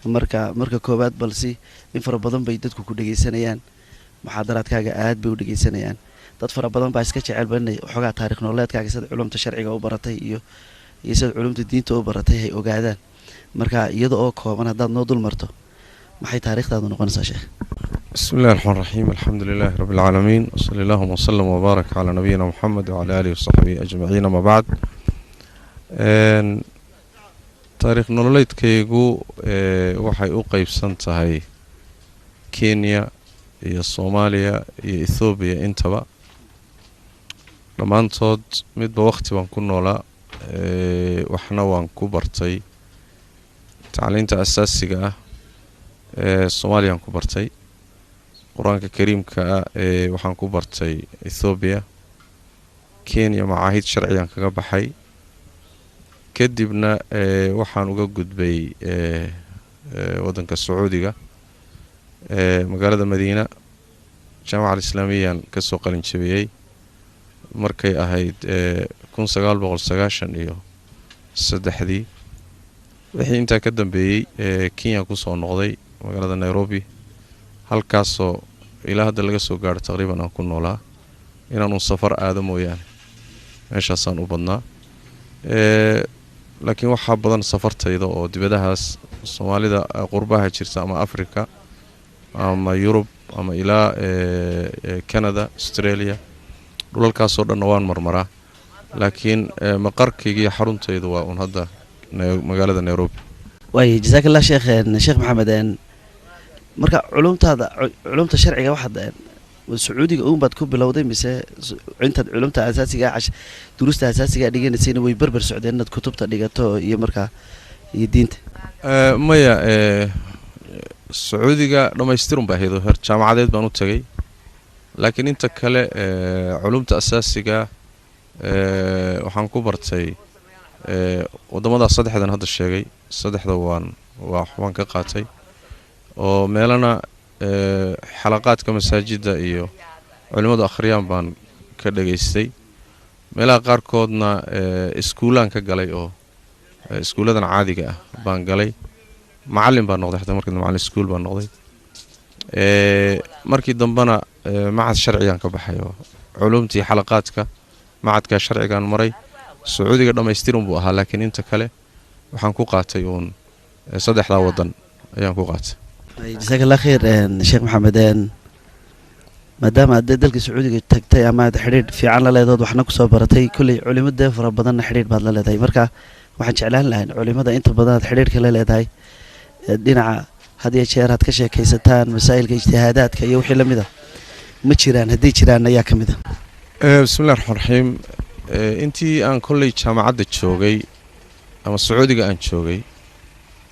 Marka koowaad, balse in fara badan bay dadku ku dhegeysanayaan, muxaadaraadkaaga aad bay u dhegeysanayaan. Dad fara badan baa iska jecelba inay waxoogaa taarikh nololeedkaaga, sida culumta sharciga u baratay iyo sida culumta diinta u baratay, hay ogaadaan. Marka iyada oo kooban haddaad noo dul marto, maxay taariikhdaadu noqonaysaa, sheekh? Bismi illahi raxmaan raxiim, alxamdu lilahi rabbi alcaalamiin, wsali allahuma wslm wbaarak calaa nabiyina muxamed wcala aalihi wasaxbihi ajmaciin, ama bacd. Taariikh nololeedkaygu waxay u qeybsan tahay Kenya iyo Soomaaliya iyo Ethoobiya intaba. Dhammaantood midba waqti baan ku noolaa, waxna waan ku bartay. Tacliinta asaasiga ah ee Soomaaliyaan ku bartay. Qur-aanka kariimka ah ee waxaan ku bartay Ethoobiya. Kenya macaahid sharcigaan kaga baxay. Kadibna waxaan uga gudbay waddanka Sacuudiga, magaalada Madiina, Jaamaca Alislaamiyaan kasoo qalin jabiyey markay ahayd 1993-dii. Wixii intaa ka dambeeyey Kenya kusoo noqday, magaalada Nairobi, halkaasoo ilaa hadda laga soo gaaro taqriiban aan ku noolaa. Inaanun safar aado mooyaane, meeshaasaan u badnaa. Laakiin waxaa badan safartayda oo dibadahaas Soomaalida qurbaha jirta, ama Africa ama Yurub ama ilaa Canada, Australia, dhulalkaasoo dhanna waan marmaraa. Laakiin maqarkayga iyo xaruntaydu waa uun hadda magaalada Nairobi. Waay, jazaak Allah, sheekh Maxamed. Marka culumtaada, culumta sharciga, waxaad Sacuudiga uun baad ku bilowday, mise intaad culumta asaasiga, duruusta asaasiga dhiganaysayna way berber socdeen inaad kutubta dhigato iyo markaa iyo diinta? Maya, Sacuudiga dhammaystirun baa ahayd oo her jaamacadeed baan u tegay, laakiin inta kale culumta asaasiga waxaan ku bartay waddamadaas saddexdan hadda sheegay. Saddexda waan ka qaatay, oo meelana xalaqaadka masaajidda iyo culimmadu akhriyaan baan ka dhegaystay, meelaha qaarkoodna iskuulaan ka galay, oo iskuulladan caadiga ah baan galay. Macallin baan noqday xataa markii, macallin iskuul baan noqday. Markii dambena macad sharcigaan ka baxay, oo culumtii xalaqaadka macadka sharcigaan maray. Sacuudiga dhammaystirun buu ahaa, laakiin inta kale waxaan ku qaatay uun saddexdaa waddan ayaan ku qaatay. Jazaak Allah khayr, sheekh Maxamed. Maadaama aad dalka Sacuudiga tagtay ama aad xidhiidh fiican la leedahood waxna kusoo baratay, kolley culimada fara badanna xidhiidh baad la leedahay. Marka waxaan jeclaan lahayn culimada inta badan aad xidhiidhka la leedahay, dhinaca had iyo jeer aad ka sheekaysataan masaa'ilka ijtihaadaadka iyo wixii lamid a, ma jiraan? Haddii jiraan, ayaa ka mid a? Bismillahi raxmaan raxiim. Intii aan kolley jaamacadda joogay ama Sacuudiga aan joogay,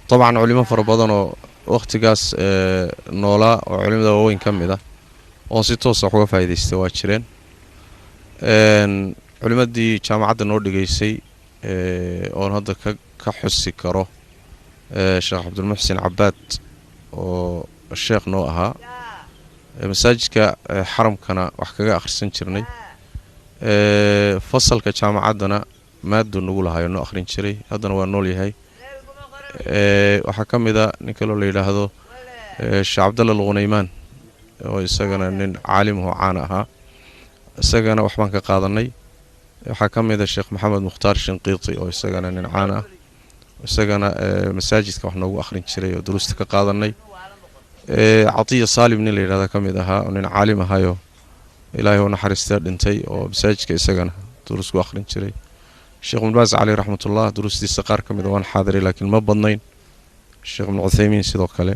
dabcan culimo fara badanoo wakhtigaas noolaa oo culimada waaweyn ka mid ah oon si toosa wax uga faa'idaystay waa jireen. Culimadii jaamacadda noo dhigaysay oon hadda ka xusi karo, Sheekh Cabdulmuxsin Cabaad oo sheekh noo ahaa, masaajidka xaramkana wax kaga akhrisan jirnay, fasalka jaamacaddana maaduu nagu lahayo noo akhrin jiray, haddana waa nool yahay. Waxaa ka mid a nin kaloo la yidhaahdo Sheekh Cabdalla Alqunaymaan, oo isagana nin caalimahoo caana ahaa, isagana waxbaan ka qaadanay. Waxaa ka mid a Sheekh Maxamed Mukhtaar Shinqiiti, oo isagana nin caan ah, isagana masaajidka wax noogu akhrin jiray oo duruusta ka qaadanay. Catiya Saalim nin la yidhahda ka mid ahaa, oo nin caalim ahayo, Ilaahay u naxariistee, dhintay, oo masaajidka isagana duruus ku akhrin jiray. Sheekh Ibnu Baas caleyh raxmatullah duruustiisa qaar ka mida waan xaadiray, laakiin ma badnayn. Sheekh Ibnu Cuthaymiin sidoo kale,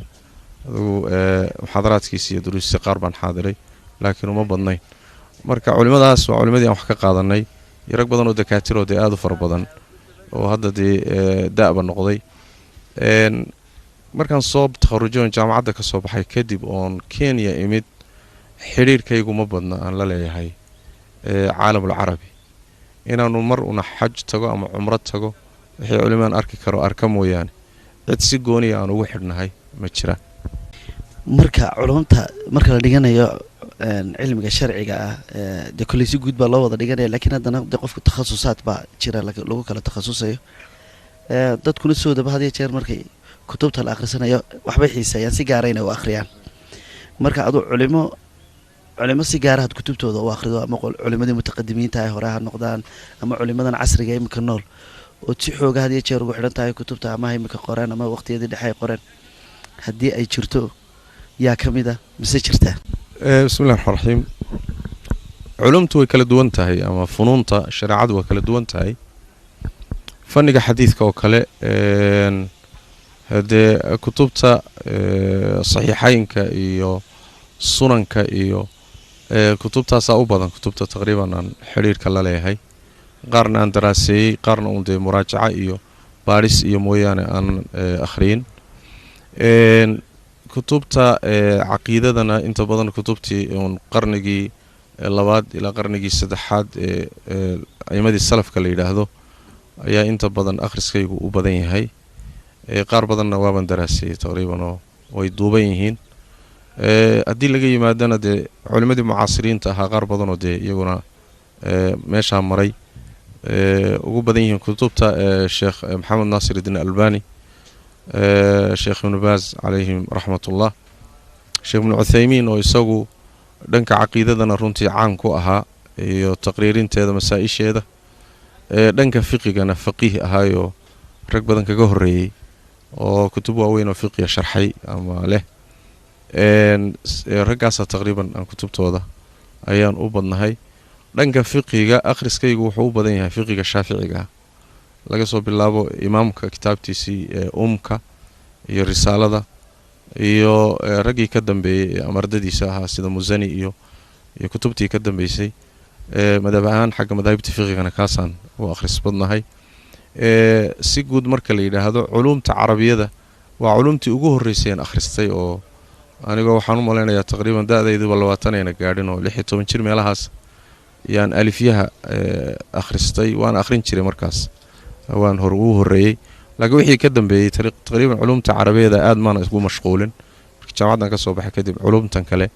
adugu muxaadaraadkiisa iyo duruustiisa qaar baan xaadiray, laakiin uma badnayn. Marka culimadaas waa culimadii aan wax ka qaadanay, iyo rag badan oo dakaatiroo dee aada u fara badan oo hadda dee da'ba noqday. Markaan soo takharujay oon jaamacadda ka soo baxay kadib oon Kenya imid, xidhiirhkaygu ma badna aan la leeyahay caalamul carabi. Inaanu mar una xaj tago ama cumro tago, wixii culimaan arki karo arka mooyaane, cid si gooniya aan ugu xidhnahay ma jiraan. Marka culumta marka la dhiganayo, cilmiga sharciga ah, dee kolley si guud baa loo wada dhiganaya, laakiin haddana dee qofku takhasusaad baa jira lagu kala takhasusayo. Dadkuna soodaba had iyo jeer markay Kutubta la akhrisanayo waxbay xiiseeyaan, si gaarayna u akhriyaan. Marka aduu culimo si gaarahaad kutubtooda u akhrido, ama culimadii mutaqadimiinta ay hore ha noqdaan ama culimadan casriga imika nool ood si xooga had iyo jeer ugu xidhan tahay kutubta, ama ha imika qoreen ama waqtiyadii dhexe ay qoreen, haddii ay jirto yaa ka mid a mise jirtaa? Bismillahi raxmaan raxiim. Culumtu way kala duwan tahay ama funuunta shareecadu waa kala duwan tahay. Fanniga xadiidka oo kale, haddee kutubta saxiixeynka iyo sunanka iyo kutubtaasaa u badan kutubta taqriiban aan xidhiirka la leeyahay, qaarna aan daraaseeyey, qaarna uun dee muraajaca iyo baadhis iyo mooyaane aan akhriyin. Kutubta caqiidadana inta badan kutubtii uun qarnigii labaad ilaa qarnigii saddexaad ee a'imadii salafka la yidhaahdo ayaa inta badan akhriskaygu u badan yahay. Qaar badanna waaban daraaseeyey taqriiban oo way duuban yihiin. Haddii laga yimaadana dee culimmadii mucaasiriinta ahaa qaar badanoo dee iyaguna meeshaa maray, ugu badan yihiin kutubta Sheekh Maxamed Naasir iddiin Albani, Sheekh Ibnu Baaz calayhim raxmatullah, Sheekh Ibnu Cuthaymiin oo isagu dhanka caqiidadana runtii caan ku ahaa iyo taqriirinteeda masaa-isheeda, dhanka fiqigana faqiih ahaayoo rag badan kaga horreeyey oo kutub waaweyn oo fiqiga sharxay ama leh. Raggaasaa taqriiban aan kutubtooda ayaan u badnahay. Dhanka fiqiga akhriskaygu wuxuu u badan yahay fiqiga shaaficiga ah, laga soo bilaabo imaamka kitaabtiisii ee umka iyo risaalada iyo raggii ka dambeeyey ee ama ardadiisa ahaa sida Musani iyo kutubtii ka dambeysay. Madhab ahaan xagga madaahibta fiqigana kaasaan u akhris badnahay. Si guud marka la yidhaahdo, culumta carabiyada waa culumtii ugu horreysay aan akhristay, oo anigoo waxaan u malaynayaa taqriiban da-dayduba 20 ayna gaadhin oo 16 jir meelahaas yaan alifyaha akhristay. Waan akhrin jiray markaas, waan hor ugu horreeyey, laakiin wixii ka dambeeyey taqriiban culumta carabiyada aad maana isgu mashquulin. Markii jaamacaddan ka soo baxay kadib culumtan kale,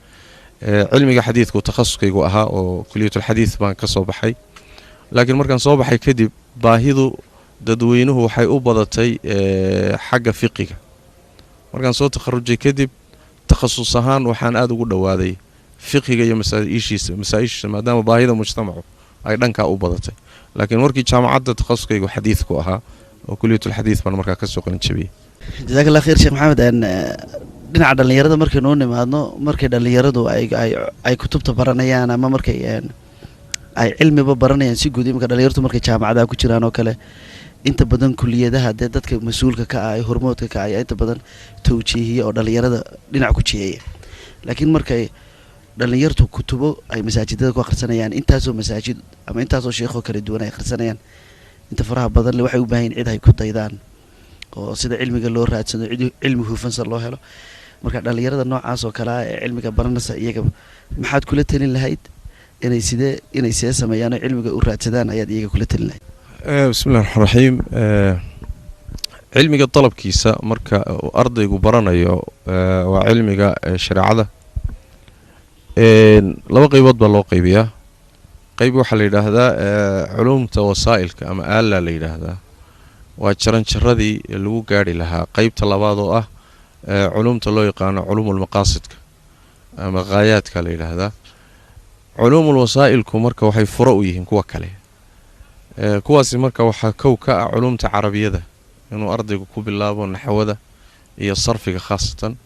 cilmiga xadiidku takhasuskaygu ahaa oo kuliyatulxadiid baan ka soo baxay. Laakiin markaan soo baxay kadib baahidu dadweynuhu waxay u badatay xagga fiqiga. Markaan soo takharujay kadib takhasus ahaan waxaan aada ugu dhowaaday fiqiga iyo masaa-ishiisa, maadaama baahida mujtamacu ay dhankaa u badatay. Laakiin markii jaamacadda takhasuskaygu xadiidku ahaa oo kuliyatulxadiid baan markaa kasoo qalin jabiyey. Jazaak Allah khayr, Sheekh Maxamed. Dhinaca dhallinyarada markaynu u nimaadno, markay dhallinyaradu ay kutubta baranayaan ama markay ay cilmiba baranayaan si guud, iminka dhalinyartu markay jaamacadaha ku jiraan oo kale, inta badan kuliyadaha dee dadka mas-uulka ka ah ee hormoodka ka ah ayaa inta badan tawjiihiya oo dhallinyarada dhinac ku jiheeya. Laakiin markay dhallinyartu kutubo ay masaajidada ku akhrisanayaan, intaasoo masaajid ama intaasoo sheekhoo kala duwan ay akhrisanayaan, inta faraha badan le waxay u baahan yihin cid ay ku daydaan oo sida cilmiga loo raadsado, cid cilmi hufansa loo helo. Marka dhallinyarada noocaas oo kale ah ee cilmiga baranaysa, iyaga maxaad kula talin lahayd inay sidee inay see sameeyaan oo cilmiga u raadsadaan ayaad iyaga kula talin lahayd? Bismillahi raxmaan raxiim. Cilmiga dalabkiisa marka uu ardaygu baranayo, waa cilmiga shareecada, laba qeybood baa loo qeybiyaa. Qeyb waxaa la yidhaahdaa culumta wasaa'ilka ama aala la yidhaahdaa, waa jaranjaradii lagu gaadhi lahaa. Qeybta labaad oo ah culumta loo yaqaano culuumulmaqaasidka ama khaayaadka la yidhaahdaa. Culuumul wasaa'ilku marka waxay furo u yihiin kuwa kale. Kuwaasi marka waxaa kow ka ah culumta carabiyada, inuu ardaygu ku bilaabo naxwada iyo sarfiga khaasatan,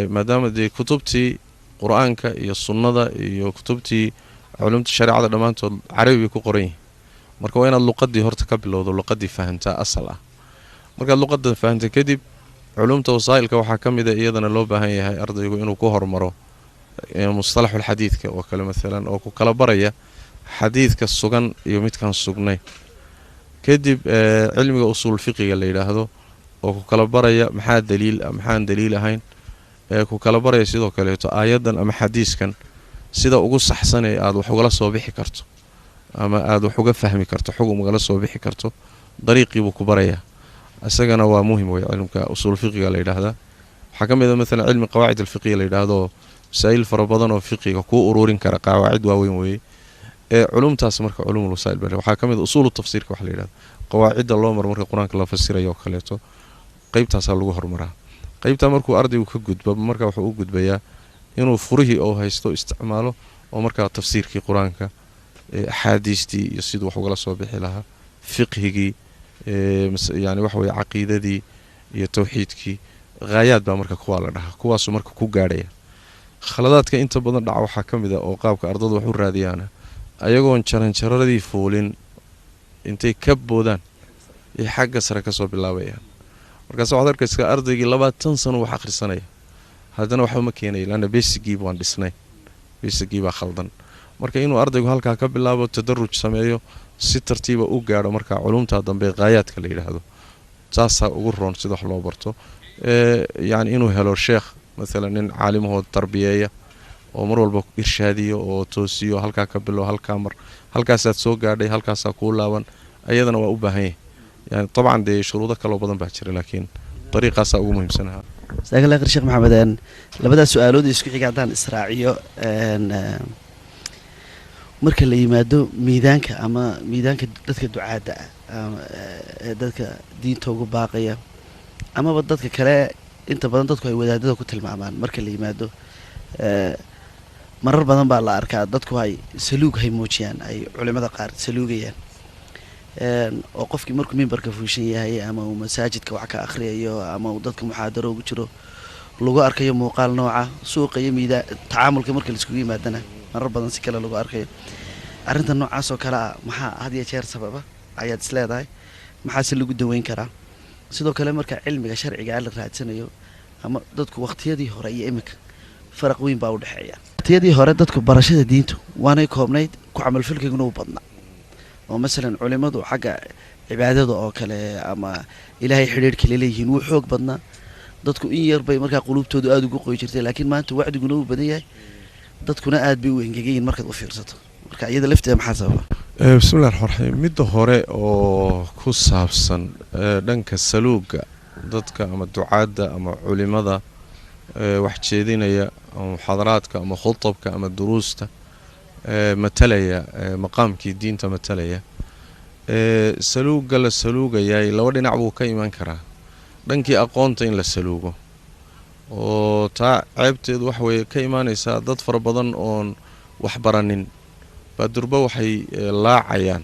maadaama dee kutubtii qur-aanka iyo sunnada iyo kutubtii culumta shareecada dhammaantood carabi bay ku qoran yihiin. Marka waa inaad luqadii horta ka bilowdo, luqadii fahamtaa asal ah. Markaad luqadda fahamta kadib, culumta wasaa'ilka waxaa ka mid a iyadana loo baahan yahay ardaygu inuu ku hormaro mustalaxulxadiidka oo kale maalan, oo ku kala baraya xadiidka sugan iyo midkaan sugnayn. Kadib cilmiga usuul fiqiga la yidhaahdo oo ku kala baraya maxaa daliil ah, maxaan daliil ahayn, ku kala baraya sidoo kaleeto aayaddan ama xadiiskan sida ugu saxsan ee aad wax ugala soo bixi karto ama aad wax uga fahmi karto, xugum ugala soo bixi karto, dariiqiibuu ku barayaa. Isagana waa muhim wey cilmka usuul fiqiga la yidhaahdaa. Waxaa ka mid a maalan cilmi qawaacid alfiqiya la yidhaahdo, masaa'il fara badan oo fiqiga kuu ururin kara, qawaacid waaweyn weeye. Ee culumtaas marka culumul wasaa'il baa waxaa ka mid a usuulu tafsiirka waxa la yidhahdo, qawaacidda loo maro marka qur-aanka la fasirayo oo kaleeto. Qaybtaasaa lagu horumaraa. Qaybtaa markuu ardaygu ka gudbo, marka wuxuu u gudbayaa inuu furihii oo haysto isticmaalo, oo markaa tafsiirkii qur-aanka, axaadiistii iyo siduu wax ugala soo bixi lahaa, fiqhigii, yani waxa weye caqiidadii iyo tawxiidkii. Haayaad baa marka kuwaa la dhahaa, kuwaasuu marka ku gaadhaya. Khaladaadka inta badan dhaca waxaa ka mid a oo qaabka ardadu wax u raadiyaana, ayagoon jaranjaradii fuulin intay ka boodaan iyo xagga sare ka soo bilaabayaan. Markaas waxaad arkaysaa ardaygii 20 sano wax akhrisanaya, haddana waxba ma keenaya, laanna basicgii baan dhisnay, basicgii baa khaldan. Marka inuu ardaygu halkaa ka bilaabo, tadaruj sameeyo, si tartiiba u gaadho marka culumta dambe, qaayaadka la yidhaahdo, saasaa ugu roon sida wax loo barto. Yacni inuu helo sheekh maalan, nin caalimahoo tarbiyeeya oo mar walba irshaadiyo oo toosiyo, halkaa ka bilow, halkaa mar, halkaasaad soo gaadhay, halkaasaa kuu laaban, ayadana waa u baahan yahay. Yani dabcan dee shuruudo kaloo badan baa jira, laakiin dariiqaasaa ugu muhiimsanaha. Jazaak Allah khayr, Sheekh Maxamed. Labadaas su-aalood isku xiga haddaan israaciyo, marka la yimaado miidaanka ama miidaanka dadka ducaadda ah, ee dadka diinta ugu baaqaya, amaba dadka kale inta badan dadku ay wadaadada ku tilmaamaan, marka la yimaado, marar badan baa la arkaa dadku ay saluug hay muujiyaan, ay culimada qaar saluugayaan, oo qofkii markuu mimbarka fuushan yahay ama uu masaajidka wax ka akhriyayo ama uu dadka muxaadaro ugu jiro lagu arkayo muuqaal nooca, suuqa iyo miida tacaamulka marka laiskugu yimaadana marar badan si kale lagu arkayo. Arrinta noocaas oo kale ah maxaa had iyo jeer sababa ayaad is leedahay? Maxaase lagu daweyn karaa? Sidoo kale marka cilmiga sharcigaa la raadsanayo ama dadku waqtiyadii hore iyo iminka faraq weyn baa u dhexeeya. Waqtiyadii hore dadku barashada diintu waanay koobnayd, ku camalfalkayguna u badnaa, oo masalan culimadu xagga cibaadada oo kale ama ilaahay xidhiidhka laleeyihiin wuu xoog badnaa. Dadku in yar bay markaa quluubtoodu aada ugu qoyi jirtay, laakiin maanta wacdiguna wuu badan yahay, dadkuna aad bay u engegayiin markaad u fiirsato. Marka iyada lafteeda maxaa sababa? Bismillahi raxmaan raxiim. Midda hore oo ku saabsan dhanka saluuga dadka ama ducaadda ama culimada wax jeedinaya ama muxaadaraadka ama khutabka ama duruusta matalaya, maqaamkii diinta matalaya, saluuga la saluugayaay laba dhinac buu ka iman karaa. Dhankii aqoonta in la saluugo, oo taa ceebteedu waxa weeye ka imaanaysaa dad fara badan oon wax baranin baa durba waxay laacayaan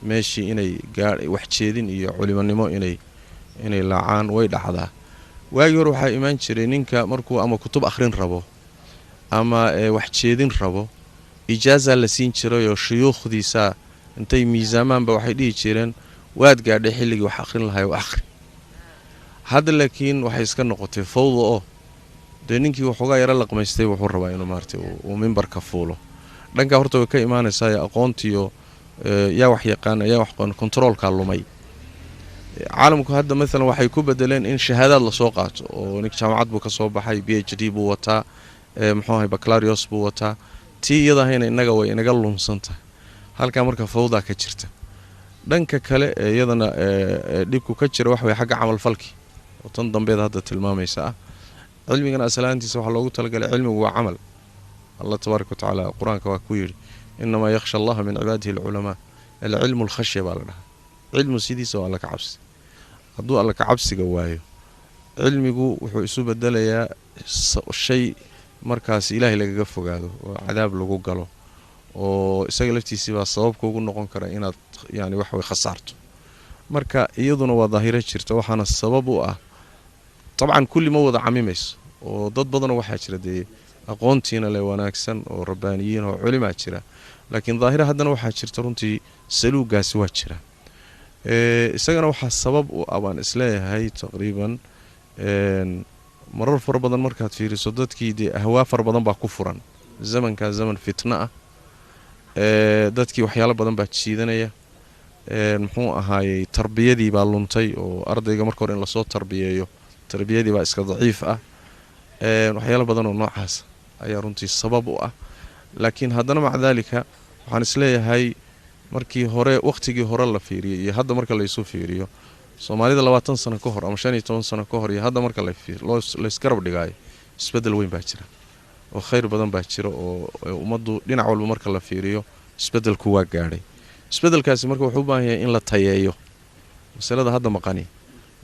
meeshii inay gaa wax jeedin iyo culimonimo inay laacaan. Way dhacdaa. Waagii hore waxaa imaan jiray ninka markuu ama kutub akhrin rabo ama wax jeedin rabo, ijaazaa la siin jirayoo shuyuukhdiisaa intay miisaamaanba waxay dhihi jireen, "Waad gaadhay xilligii wax akhrin lahay oo akhri." Hadda laakiin waxay iska noqotay fawda, oo dee ninkii waxoogaa yaro laqmaystay wuxuu rabaa inuu maaragtay uu mimbarka fuulo. Dhankaa horta way ka imaanaysaa aqoontiyo, yaa wax yaqaana, yaa wax controolkaa lumay. Caalamku hadda maalan waxay ku bedeleen in shahaadaad lasoo qaato, oo nink jaamacad buu ka soo baxay, PhD buu wataa, muxuu ahay, bacalarios buu wataa. Tii iyada ahayna innaga way inaga lunsan tahay. Halkaa marka fawdaa ka jirta. Dhanka kale ee iyadana dhibku ka jira waxa way xagga camalfalki, oo tan dambeed hadda tilmaamaysa ah. Cilmigana aslaantiisa waxaa loogu talagalay, cilmigu waa camal. Allah tabaaraka watacaala qur-aanka waa ku yidhi, "Inamaa yakhsha allaha min cibaadihi alculamaa." Alcilmu alkhashya baa la dhahaa. Cilmu sidiisa waa alla ka cabsi. Hadduu alla ka cabsiga waayo, cilmigu wuxuu isu bedelayaa shay markaas ilaahay lagaga fogaado oo cadaab lagu galo, oo isaga laftiisii baa sababka ugu noqon kara inaad yani wax way khasaarto. Marka iyaduna waa daahiro jirta, waxaana sabab u ah, dabcan kulli ma wada camimayso, oo dad badanoo waxaa jira dee aqoontiina le wanaagsan oo rabbaaniyiin oo culimaa jira, laakiin daahira haddana waxaa jirta runtii saluugaasi waa jira. Isagana waxaa sabab u ah baan isleeyahay taqriiban marar fara badan markaad fiiriso dadkii dee ahwaa fara badan baa ku furan. Zamankaa zaman fitno ah, dadkii waxyaalo badan baa jiidanaya. Muxuu ahaayey, tarbiyadii baa luntay, oo ardayga marka hore in lasoo tarbiyeeyo, tarbiyadii baa iska daciif ah. Waxyaalo badan oo noocaas ayaa runtii sabab u ah. Laakiin haddana maca daalika waxaan isleeyahay markii hore, wakhtigii hore la fiiriyay iyo hadda marka laysu fiiriyo, Soomaalida 20 sano ka hor ama 15 sano ka hor iyo hadda marka laysgarab dhigaayo, isbeddel weyn baa jira oo khayr badan baa jira, oo ummaddu dhinac walba marka la fiiriyo isbeddelku waa gaadhay. Isbeddelkaasi marka wuxuu u baahan yahay in la tayeeyo. Masalada hadda maqani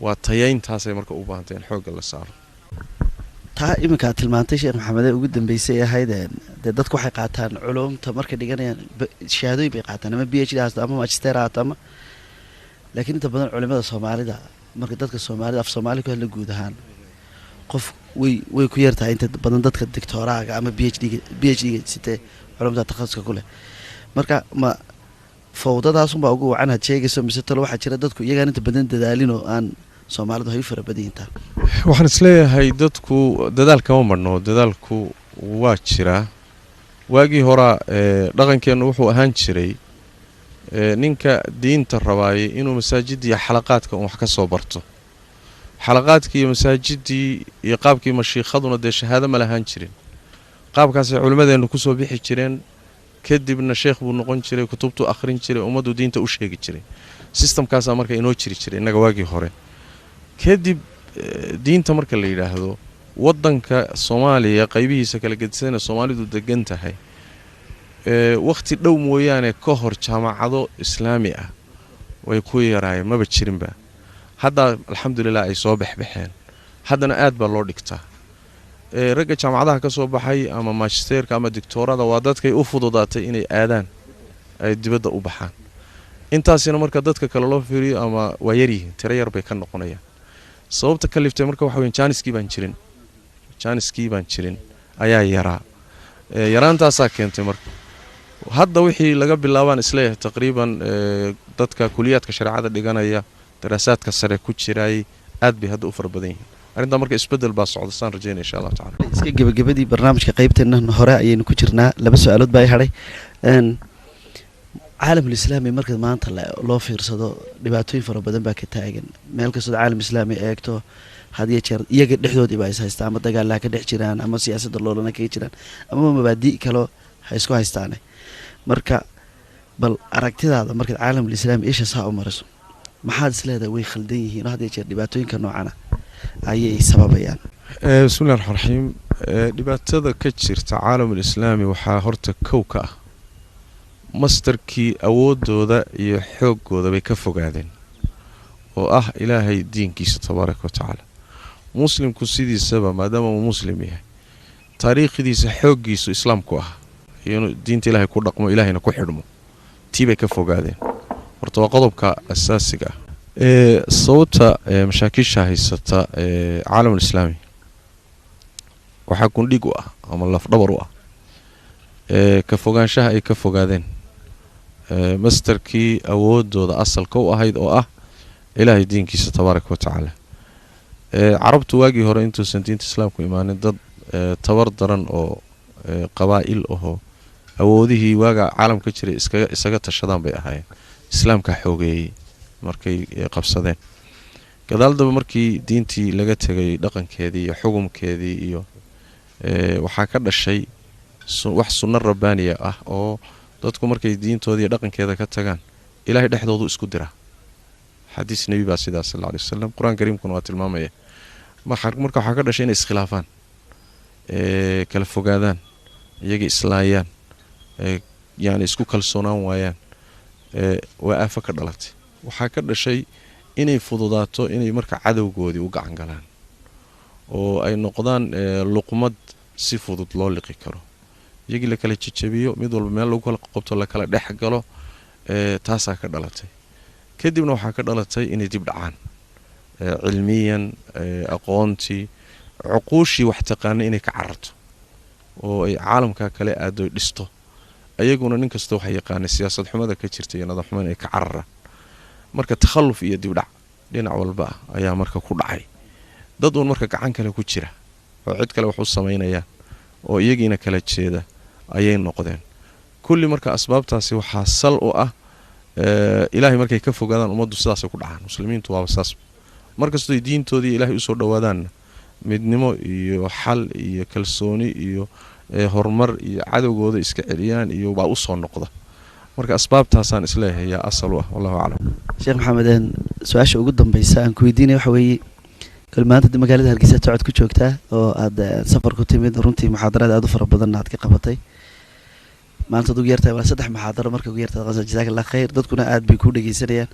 Waa tayayntaasay marka u baahantay in xoogga la saaro. Taa iminka aad tilmaantay, Sheekh Maxamed, ee ugu dambeysay ahayd, dee dadku waxay qaataan culumta markay dhiganayaan shahaadooyin bay qaataan, ama PhD haato ama magister haato ama, laakiin inta badan culimada Soomaalida, marka dadka Soomaalida af Soomaali ku hadla guud ahaan, qof way ku yartahay inta badan dadka doctoraaga ama PhD-ga sitee culumta takhasuska ku leh. Marka ma fawdadaasunbaa ugu wacan had sheegayso, mise talo waxaa jira dadku iyagaan inta badan dadaalin oo aan Soomaalidu hay u fara badan yihiin taa? Waxaan isleeyahay dadku dadaal kama marno, dadaalku waa jiraa. Waagii horaa dhaqankeennu wuxuu ahaan jiray ninka diinta rabaayay inuu masaajidda iyo xalaqaadka un wax ka soo barto. Xalaqaadkii iyo masaajidii iyo qaabkii mashiikhaduna dee shahaado ma lahaan jirin. Qaabkaasay culimmadeennu kusoo bixi jireen, kadibna sheekh buu noqon jiray, kutubtuu akhrin jiray, ummaddu diinta u sheegi jiray. Systemkaasaa marka inoo jiri jiray innaga waagii hore. Kadib diinta marka la yidhaahdo, waddanka Soomaaliya qaybihiisa kala gedisana Soomaalidu degan tahay, wakhti dhow mooyaane ka hor jaamacado islaami ah way ku yaraayeen, maba jirinba. Hadda alxamdulilah ay soo baxbaxeen, haddana aad baa loo dhigtaa. Ragga jaamacadaha ka soo baxay ama magisterka ama doctoorada waa dadkay u fududaatay inay aadaan, ay dibadda u baxaan. Intaasina marka dadka kale loo fiiriyo ama waa yaryihiin, tiro yar bay ka noqonayaan. Sababta ka liftay marka waxa weyn jaaniskii baan jirin ayaa yaraa. Yaraantaasaa keentay. Marka hadda wixii laga bilaabaan isleeyahay taqriiban dadka kuliyaadka shareecada dhiganaya, daraasaadka sare ku jiraay, aad bay hadda u fara badan yihiin arrintaa. Marka isbedel baa socda saan rajaynaya, insha Allahu tacala. Iska gebagabadii barnaamijka qaybteennan hore ayaynu ku jirnaa. Laba su-aalood baa i hadhay. Caalamul islaami marka maanta loo fiirsado, dhibaatooyin fara badan baa ka taagan. Meel kastoo caalam islaami eegto, had iyo jeer iyaga dhexdoodii baa is haysta, ama dagaalaha ka dhex jiraan, ama siyaasadda loolana kaga jiraan, ama mabaadi' kaloo ha isku haystaane. Marka bal aragtidaada markaad caalamul islaami isha saa u mariso, maxaad is leedahay way khaldan yihiin oo had iyo jeer dhibaatooyinka noocana ayay sababayaan? Bismillahi raxmaan raxiim. Dhibaatada ka jirta caalamul islaami waxaa horta kow ka ah mastarkii awooddooda iyo xooggooda bay ka fogaadeen, oo ah Ilaahay diinkiisa tabaaraka wa tacaala. Muslimku sidiisaba maadaama uu muslim yahay, taariikhdiisa xooggiisu islaamku ah iyo inuu diinta Ilaahay ku dhaqmo, Ilaahayna ku xidhmo. Tii bay ka fogaadeen horta, waa qodobka asaasiga ah. Sababta mashaakiisha haysata caalamul islaami waxaa gundhig u ah ama lafdhabar u ah ka fogaanshaha ay ka fogaadeen mastarkii awooddooda asalka u ahayd, oo ah Ilaahay diinkiisa tabaaraka wa tacaala. Carabtu waagii hore intuusan diinta islaamku imaanin, dad tabar daran oo qabaa'il ahoo awoodihii waaga caalamka jiray iskaga isaga tashadaan bay ahaayeen. Islaamkaa xoogeeyey markay qabsadeen. Gadaal daba markii diintii laga tegay, dhaqankeedii iyo xugumkeedii iyo waxaa ka dhashay wax sunno rabbaaniya ah, oo dadku markay diintooda iyo dhaqankeeda ka tagaan, Ilaahay dhexdoodu isku diraa. Xadiis nebi baa sidaas sal alay wasalam, Qur-aan kariimkuna waa tilmaamaya. Marka waxaa ka dhashay inay iskhilaafaan, kala fogaadaan, iyaga islaayaan, yani isku kalsoonaan waayaan. Waa aafo ka dhalatay. Waxaa ka dhashay inay fududaato inay marka cadowgoodii u gacan galaan oo ay noqdaan luqmad si fudud loo liqi karo, iyagii la kala jejabiyo, mid walba meel lagu kala qabto, la kala dhex galo. Taasaa ka dhalatay. Kadibna waxaa ka dhalatay inay dib dhacaan cilmiyan, aqoontii, cuquushii wax taqaana inay ka cararto oo ay caalamka kale aado dhisto. Ayaguna nin kasta waxa yaqaanay siyaasad xumada ka jirta iyo nidaam xumada ay ka cararaan. Marka takhalluf iyo dibdhac dhinac walba ah ayaa marka ku dhacay. Dad uun marka gacan kale ku jira oo cid kale wax u samaynayaan oo iyagiina kala jeeda ayay noqdeen kulli. Marka asbaabtaasi waxaa sal u ah Ilaahay markay ka fogaadaan ummaddu, sidaasay ku dhacaan. Muslimiintu waaba saas, markastoy diintoodii Ilaahay usoo dhowaadaanna midnimo iyo xal iyo kalsooni iyo horumar iyo cadowgooda iska celiyaan iyo baa usoo noqda. Marka asbaabtaasaan isleeyahay yaa asal u ah, wallahu aclam. Sheekh Maxamed, su-aasha ugu dambeysa aan ku weydiinaya waxa weeye, kal maanta de magaalada Hargeysa socod ku joogtaa oo aad safar ku timid, runtii muxaadaraad aad u fara badanna aad ka qabatay. Maanta ad ugu yartahay waa saddex muxaadaro marka ugu yartahay. Jazaak Allah khayr. Dadkuna aad bay kuu dhegeysanayaan.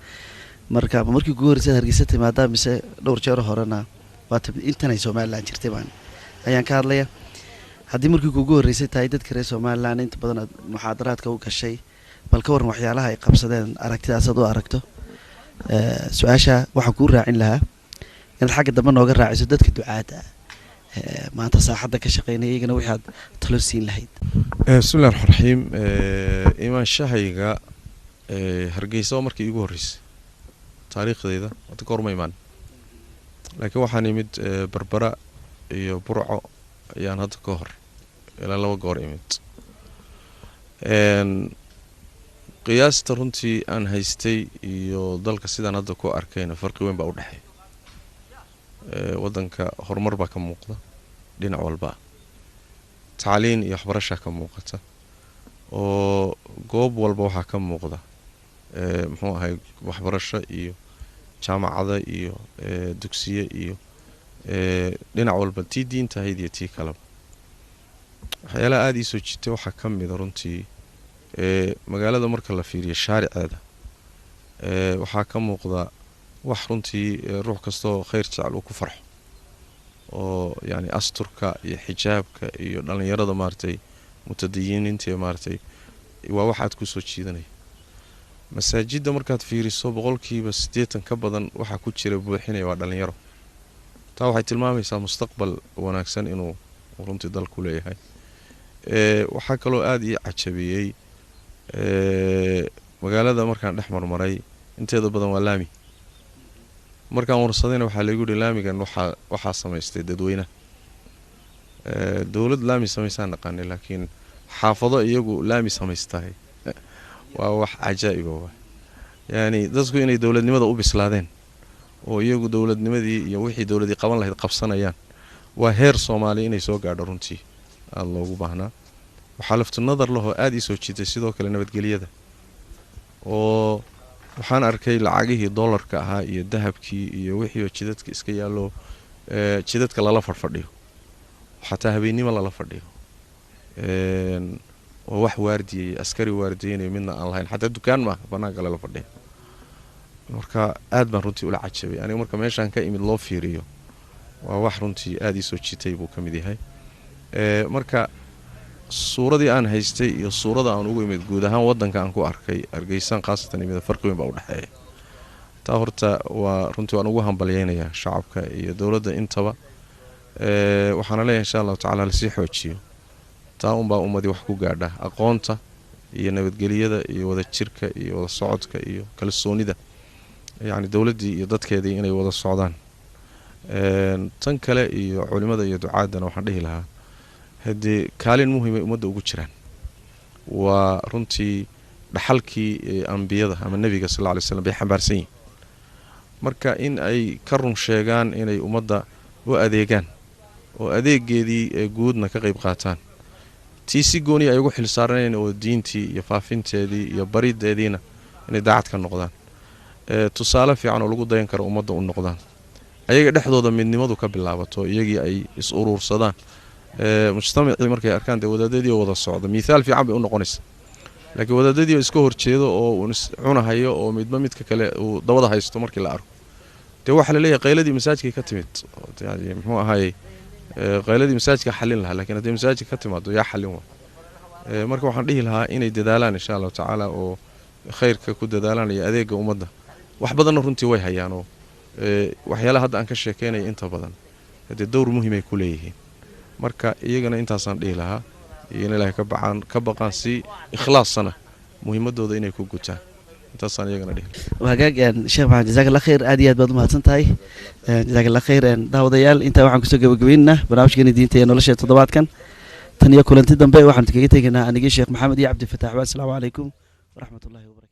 Marka ma markii kugu horreysay aad Hargeysa timaadaa mise dhowr jeer horena waa timid intanay Somaliland jirtay baan ayaan ka hadlaya? Haddii markii kugu horreysay tahay, dadka reer Somaliland inta badan aad muxaadaraadka u gashay, bal ka warran waxyaalaha ay qabsadeen, aragtidaasaad u aragto? Su-aasha waxaan kuu raacin lahaa inaad xagga dambe nooga raaciso dadka ducaadda ah maanta saaxadda ka shaqeynaya, iyagana wixii aad talo siin lahayd. Bismillahi raxmaan raxiim. Imaanshahayga Hargeysa waa markii iigu horreysay taariikhdayda. Hadda ka hor ma imaan, laakiin waxaan imid Berbera iyo Burco ayaan hadda ka hor ilaa 2 goor imid. Qiyaasta runtii aan haystay iyo dalka sidaan hadda ku arkayna farqi weyn baa u dhexeeya. Waddanka horumar baa ka muuqda dhinac walba, tacliin iyo waxbarashaa ka muuqata, oo goob walba waxaa ka muuqda muxuu ahay waxbarasho iyo jaamacada iyo dugsiye iyo dhinac walba, tii diinta ahayd iyo tii kaleba. Waxyaalaha aada ii soo jiitay waxaa ka mida runtii magaalada marka la fiiriyo shaariceeda, waxaa ka muuqda wax runtii ruux kastoo khayr jecel uu ku farxo, oo yacni asturka iyo xijaabka iyo dhallinyarada maaragtay mutadayiniinta maaragtay waa wax aad ku soo jiidanaya. Masaajidda markaad fiiriso, 80% ka badan waxaa ku jira buuxinaya waa dhallinyaro. Taa waxay tilmaamaysaa mustaqbal wanaagsan inuu runtii dalku leeyahay. Waxaa kaloo aada ii cajabiyey magaalada markaan dhex marmaray, inteeda badan waa laami. Markaan warsadayna waxaa laygu yihi laamigan waxaa samaystay dadweynaha. Dowlad laami samaysaan naqaanay, laakiin xaafado iyagu laami samaystahay waa wax cajaa'iba. Waa yacni dadku inay dowladnimada u bislaadeen oo iyagu dowladnimadii iyo wixii dowladii qaban lahayd qabsanayaan. Waa heer Soomaaliya inay soo gaadho runtii aada loogu baahnaa. Waxaa laftu nadar lahoo aada ii soo jiitay sidoo kale nabadgelyada, oo waxaan arkay lacagihii dollarka ahaa iyo dahabkii iyo wixii oo jidadka iska yaallo, jidadka lala fadhfadhiyo, xataa habeennimo lala fadhiyo, oo wax waardiyay askari waardiyeynayo midna aan lahayn, xataa dukaan maaha, bannaanka lala fadhiyo. Marka aad baan runtii ula cajabay aniga marka meeshaan ka imid loo fiiriyo. Waa wax runtii aada ii soo jiitay buu ka mid yahay. Marka suuradii aan haystay iyo suurada aan ugu imid guud ahaan waddanka aan ku arkay Hargeysaan khaasatan imid, farqi weyn baa u dhexeeya. Taa horta waa runtii waan ugu hambalyeynayaa shacabka iyo dowladda intaba. Waxaana leeyahay insha Allahu tacala lasii xoojiyo. Taa unbaa ummadii wax ku gaadha, aqoonta iyo nabadgelyada iyo wada jirka iyo wada socodka iyo kalsoonida, yacni dowladdii iyo dadkeedii inay wada socdaan. Tan kale iyo culimada iyo ducaadana waxaan dhihi lahaa, haddii kaalin muhimay ummadda ugu jiraan, waa runtii dhaxalkii ambiyada ama nebiga sal alla alay slam bay xambaarsan yihin. Marka in ay ka run sheegaan, inay ummadda u adeegaan oo adeegeedii ee guudna ka qayb qaataan, tii si gooniya ay ugu xilsaaranayn oo diintii iyo faafinteedii iyo barideediina inay daacad ka noqdaan, tusaale fiican oo lagu dayan karo ummadda u noqdaan, ayaga dhexdooda midnimadu ka bilaabato, iyagii ay is uruursadaan, mujtamacii markay arkaan dee wadaadadii oo wada socda, mithaal fiican bay u noqonaysa. Laakiin wadaadadii oo iska horjeedo oo uun is cunahayo oo midba midka kale uu dabada haysto markii la arko, dee waxaa laleeyahay qayladii masaajidkay ka timid. Yani muxuu ahaayey qayladii masaajidka xallin lahaa, lakiin hadday masaajidka ka timaado yaa xallin waa? Marka waxaan dhihi lahaa inay dadaalaan insha Allahu tacaala oo khayrka ku dadaalaan iyo adeega ummadda. Wax badanna runtii way hayaan, oo waxyaalaha hadda aan ka sheekeynaya inta badan haddee dowr muhimay ku leeyihiin. Marka iyagana intaasaan dhihi lahaa, iyo in Ilaahay ka bacaan ka baqaan, si ikhlaasana muhiimadooda inay ku gutaan. Intaasaan iyagana dhihi lahaa. Hagaag Sheekh Maxamed, jazaak Allah khayr, aad iyo aad baad umahadsan tahay, jazaak Allah khayr. Daawadayaal, intaa waxaan kusoo gabagabaynaynaa barnaamijkeena diinta iyo nolosha toddobaadkan. Tan iyo kulanti dambe waxaan kaga tegaynaa anigii Sheekh Maxamed iyo Cabdifataax. Assalaamu calaykum waraxmat ullahi wabarakatu.